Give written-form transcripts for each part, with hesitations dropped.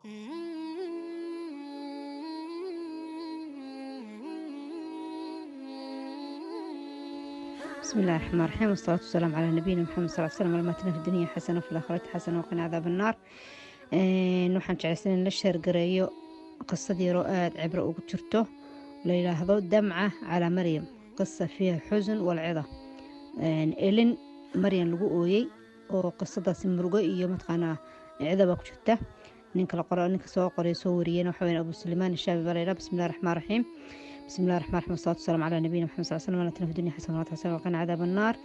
بسم الله الرحمن الرحيم، والصلاة والسلام على نبينا محمد صلى الله عليه وسلم. اللهم آتنا في الدنيا حسنة وفي الآخرة حسنة وقنا عذاب النار. Waxaan jeclaysan in la share gareeyo qisadii yaroo aada cibro ugu jirto, la yidhaahdo دمعة على مريم، قصة فيها حزن والعظة. Elin Maryam lagu ooyey oo qisadaasi murugo iyo mataqaanaa cidaba ku jirta. Ninka la qoro, ninka soo qoray, soo wariyeyna waxa weyn Abu Sulaymaan Shaabi baa la yidhaha. بسم الله الرحمن الرحيم، بسم الله الرحمن الرحيم، والصلاة والسلام على نبينا محمد صلى الله عليه وسلم. آتنا في الدنيا حسنة وفي الآخرة وقنا عذاب النار.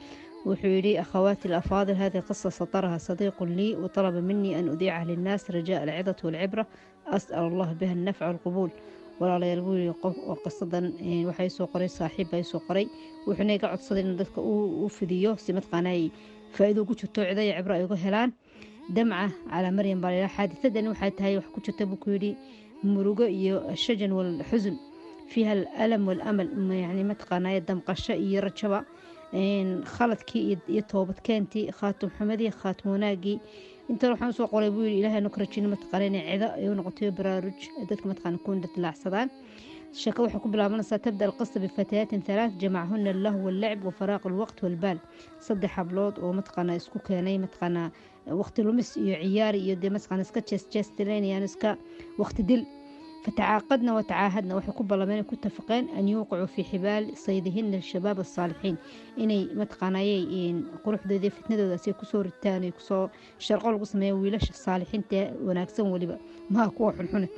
Wuxuu yidhi: أخواتي الأفاضل، هذه قصة سطرها صديق لي وطلب مني أن أذيعها للناس رجاء العظة والعبرة، أسأل الله بها النفع والقبول. Walaalayaal, buu yidhi, qof oo qisadan waxay soo qoray saaxiib baa soo qoray, wuxuuna iga codsaday in dadka u fidiyo si mataqaanaa ay faa'iido ugu jirto, cido iyo cibro ay uga helaan. دمعة على مريم baa la yidhaha. Xaadithadan waxay tahay wax ku jirta, buu ku yidhi, murugo iyo الشجن والحزن، فيها الألم والأمل، yani mataqaanaa damqasho iyo rajaba, khaladkii iyo toobadkeentii, khaatum xumadii, khaatum wanaagii. Intan waxaan usoo qoray, buu yidhi, Ilaahay nu ka rajino mataqaana inay cido ay u noqoto, baraaruj dadka mataqaana kuwan dilaacsadaan. Sheekada waxay ku bilaabanaysaa: تبدأ القصة بفتيات ثلاث جمعهن اللهو واللعب وفراغ الوقت والبال. Saddex hablood oo mataqaana isku keenay mataqaana waqti lumis iyo ciyaar iyo dee mataqaana iska jees jeestileynayaan, iska waqti dil. فتعاقدن وتعاهدن, waxay ku ballameen, ku tafaqeen, أن يوقعوا في حبال صيدهن الشباب الصالحين, inay mataqaanayay quruxdooda iyo fitnadoodaasi kusoo ritaan ay kusoo sharqo lagu sameeyo wiilasha saalixiinta wanaagsan, weliba maha kuwa xunxune.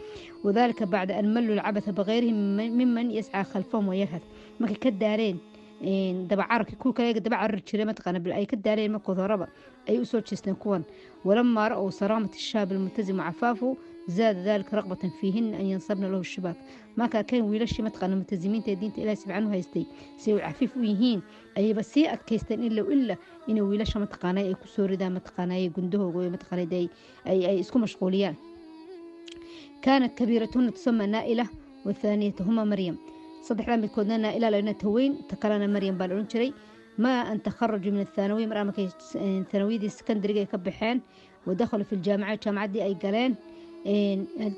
وذلك بعد أن ملوا العبث بغيرهم ممن يسعى خلفهم ويلهث. Markay ka daareen dabacararki kuwa kale daba carari jiray mataqaana bil ay ka daareen, markooda horeba ay usoo jeesteen kuwan. ولما رأوا صرامة الشاب الملتزم وعفافه زاد ذلك رغبة فيهن أن ينصبن له الشباك. Marka arkeen wiilashii mataqaana multazimiinta ee diinta Ilaahi subxaanahu haystay si ay cafiif u yihiin, ayayba sii adkaysteen ila ila inay wiilasha mataqaana ay kusoo ridaan mataqaana gundahooga iyo mataqaana ay isku mashquuliyaan. كانت كبيرتهن تسمى نائلة وثانيتهما مريم. Saddexdaa midkoodna Naaila la taweyn, ta kalena Maryam baa la odhan jiray. ما أن تخرجوا من الثانوية, mar markay thanawiyadii secondary ay ka baxeen, ودخلوا في الجامعة, jaamacaddii ay galeen,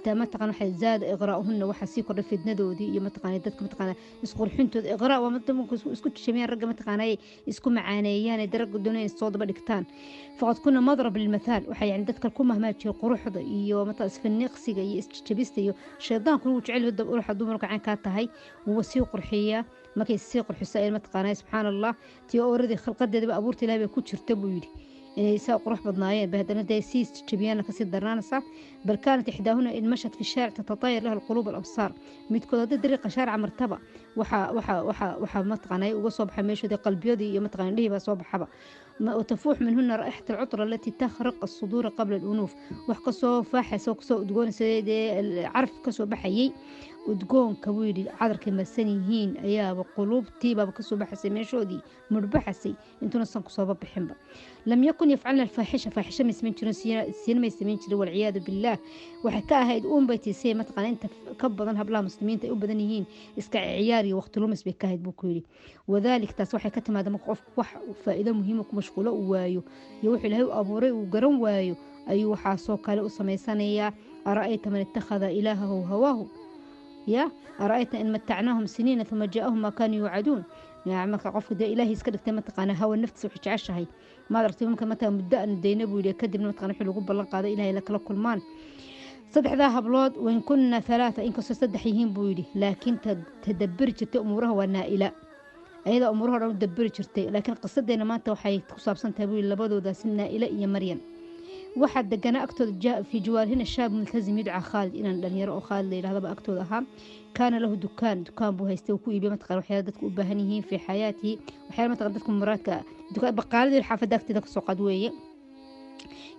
mataqaan waxay زاد إغراؤهن, waxaa sii kordhay fidnadoodii iyo mataqaana dadka mataqaana isqurxintooda. Iqraa waa dumarku isku jijabiyaan ragga, mataqaana isku macaaneeyaan ee ragga doonayaan soo daba dhigtaan. فقد كن مضرب للمثال, waxay yani dadka ku mahmaa jiray quruxda iyo mataqaan isfiniqsiga iyo isjijabista iyo shaydaanku wuu jecel yahay ruuxa dumarka caynkaa tahay, wuu sii qurxiyaa. Markay sii qurxiso ay mataqaana, subxaan Allah, tii ooradii khalqadeedaba abuurta Ilahay bay ku jirta, buu yidhi, inay saa qurux badnaayeen ba haddana dee sii jabiyaan kasii darnaanaysaa. بل كانت إحداهن إن مشت في الشارع تتطاير لها القلوب الأبصار. Midkood haddii dariiqa shaarica martaba, waxa mataqaanay uga soo baxa meeshoodii qalbiyadii iyo mataqaana indhihii baa soo baxaba. وتفوح منهن رائحة العطر التي تخرق الصدور قبل الأنوف, wax kasoo faaxaysa oo kasoo udgoonaysa dee caraf kasoo baxayay, udgoonka, buu yidhi, cadarkay marsan yihiin ayaaba quluubtiibaaba kasoo baxaysay meeshoodii, mudhbaxasay intuuna san kusooba bixinba. لم يكن يفعلن الفاحشة, faaxisho may samayn jirin, siina may samayn jirin, والعياذ بالله. Waxay ka ahayd uun bay tiisay mataqaana inta ka badan hablaha muslimiinta ay u badan yihiin iska ciyaar iyo waqti lumis bay ka ahayd, buu ku yidhi. وذلك, taas waxay ka timaada marka qofku wax faa'iido muhiima ku mashquulo uu waayo iyo wuxuu Ilaahay u abuuray uu garan waayo, ayuu waxaasoo kale u samaysanayaa. أرأيت من اتخذ إلهه هواه، يا أرأيت إن متعناهم سنين ثم جاءهم ما كانوا يوعدون. Yani marka qofku dee Ilaahay iska dhigtay mataqaana hawa naftiisa waxay jeceshahay, maad aragtay, marka mataa muddo aan dayna, buu yidhi, kadibna mataqaana wixii lagu ballan qaaday Ilaahay la kala kulmaan. Saddexdaa hablood, وإن كن ثلاثة, inkastoo saddex yihiin, buu yidhi, laakiin tadabiri jirtay umuuraha waa Naa'ila, ayada umuuraha dhan u dabiri jirtay. Laakiin qisadeena maanta waxay ku saabsan tahay, buu yidhi, labadoodaasi, Naa'ila iyo Maryam. Waxaa deganaa agtooda في جوارهن شاب ملتزم يدعى خالد, inaan dhalinyaro oo Khaalid la yidhahdaba agtooda ahaa. كان له دكان, dukaan buu haystay uu ku iibiyo mataqaan waxyaala dadku u baahan yihiin في حياته, waxyaala mataqaan dadku muraadka, dukaan baqaaladii xaafadda agteeda kasoo qaad weeye.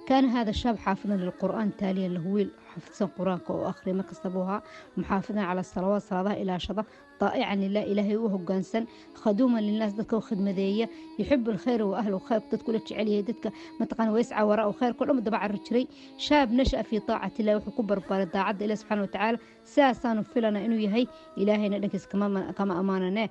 كان هذا الشاب حافظا للقرآن تاليا له, wiil xafidsan qur-aanka oo akhriya markasta buu ahaa, محافظا على الصلوات, salaadaha ilaashada. Taa'ican lilah, Ilaahay u hogaansan, khaduuman linnaas, dadka u khidmadeeya, yuxibu alkhayra wa ahlu khayr, dadku la jecel yahay, dadka mataqaana waysca waraa khayrko dhan daba carri jiray. Shaab nasha'a fii taacati illah, wuxuu ku barbaaray daacadda Ilaah subxaana watacaala. Saasaanu filana inuu yahay, Ilaahayna dhankiis kama amaanane.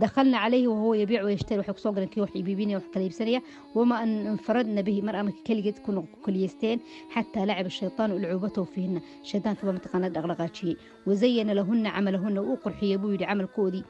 Dakhalna calayhi wahuwa yabiic wayashtari, waxay kusoo galeen kii wax iibinaya, wax kala iibsanaya. Wama an infaradna bihi, mar ama keligeed ku keliyeysteen, xataa lacaba shaytaanu ulcuubatahu fiihina, shaytaanka baa mataqaana dhaqdhaqaajiyey. Wazayana lahuna camalahuna, uu qurxiyey buu yidhi camalkoodii.